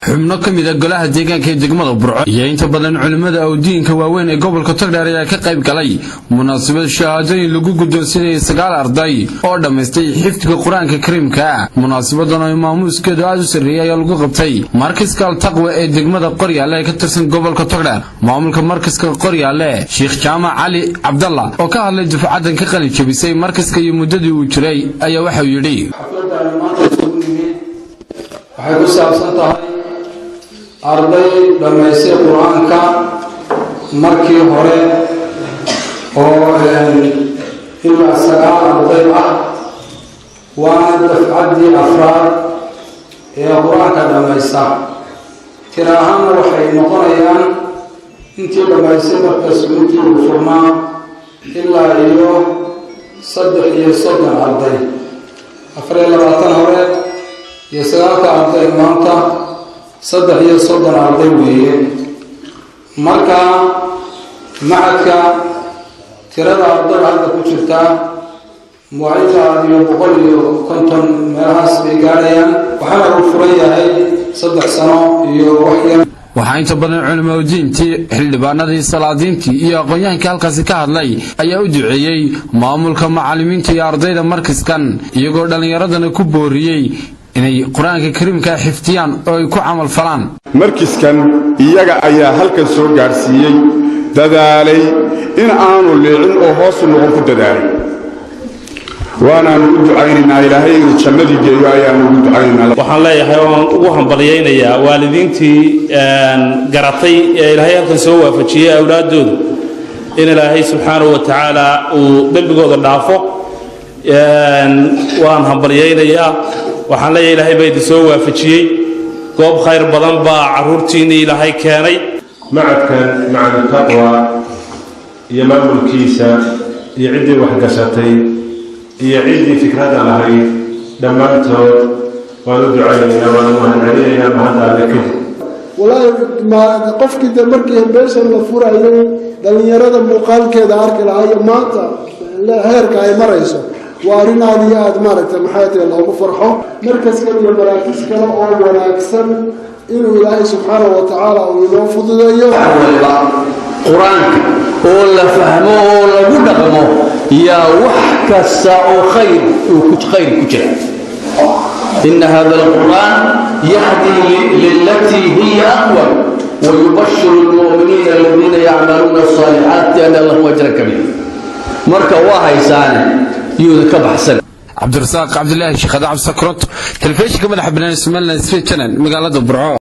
Xubno ka mid a golaha deegaanka ee degmada Burco iyo inta badan culimmada awdiinka waaweyn ee gobolka Togdheer ayaa ka qayb galay munaasabad shahaadooyin lagu guddoonsinayay sagaal arday oo dhammaystay xifdiga Qur-aanka Kariimka. Munaasabadan oo maamuuskeedu aad u sarreeyay ayaa lagu qabtay markaska Altaqwa ee degmada Qoryaale ee ka tirsan gobolka Togdheer. Maamulka markaska Qoryaale, Sheekh Jaamac Cali Cabdalla, oo ka hadlay dufcadan ka qalin jebisay markaska iyo muddadii uu jiray, ayaa waxauu yidhi: Waxay ku saabsan tahay arday dhammaystay Qur-aanka markii hore oo ilaa sagaal arday ah, waana dafcaddii afraad ee Qur-aanka dhammaysta. Tira ahaanna waxay noqonayaan intii dhammaystay markaas intii uu furnaa ilaa iyo 33 arday, 24 hore iyo sagaalka arday maanta, 33 arday weeye. Marka macadka tirada ardada hadda ku jirtaa waa ilaa iyo 150 meelahaas bay gaadhayaan, waxaana uu furan yahay 3 sano iyo wax yar. Waxaa inta badan culimaudiintii, xildhibaanadii, salaadiintii iyo aqoon-yahankii halkaasi ka hadlay ayaa u duceeyey maamulka, macallimiinta iyo ardayda markaskan, iyagoo dhallinyaradana ku booriyey inay Qur-aanka Kariimka xifdiyaan oo ay ku camal falaan. Markiskan iyaga ayaa halkan soo gaadhsiiyey, dadaalay in aanu liicin oo hoosu noqon ku dadaalay, waanaanu u ducaynaynaa. Ilaahay inuu jannadii geeyo ayaanu ugu ducaynaynaa. Waxaan leeyahay oon ugu hambalyaynayaa waalidiintii garatay ee Ilaahay halkan soo waafajiyey awlaaddooda in Ilaahay subxaanahu wa tacaala uu dembigooda dhaafo. Waan hambalyaynayaa. Waxaan leeyahay, Ilaahay baa idin soo waafajiyey, goob khayr badan baa carruurtiinnii Ilaahay keenay. Macadkan Macadu Taqwa iyo maamulkiisa iyo ciddii waxgashatay iyo ciddii fikradda lahayd, dhammaantood waan u ducaynaynaa, waan u mahadcelinaynaa mahadda Alle kadib. Walaahi, qofkii de markii meeshan la furayay dhallinyarada muuqaalkeeda arki lahaa iyo maanta heerka ay marayso, waa arrin aada iyo aada, maaragtay, maxay tahay, loogu farxo. Markaskan iyo maraakis kale oo wanaagsan inuu Ilaahay subxaanahu wa tacaala uu inoo fududeeyo. Waliba Qur-aanka oo la fahmo oo lagu dhaqmo yaa wax kasta oo khayr uu khayr ku jira. إن هذا القرآن يهدي للتي هي أقوم ويبشر المؤمنين الذين يعملون الصالحات أن لهم أجرا كبيرا. Marka waa haysaane, yuuda ka baxsan. Cabdirasaaq Cabdilaahi Sheekh Cabdi Sakrot, telefishinka madaxa bannaan Somaliland Channel, magaalada Burco.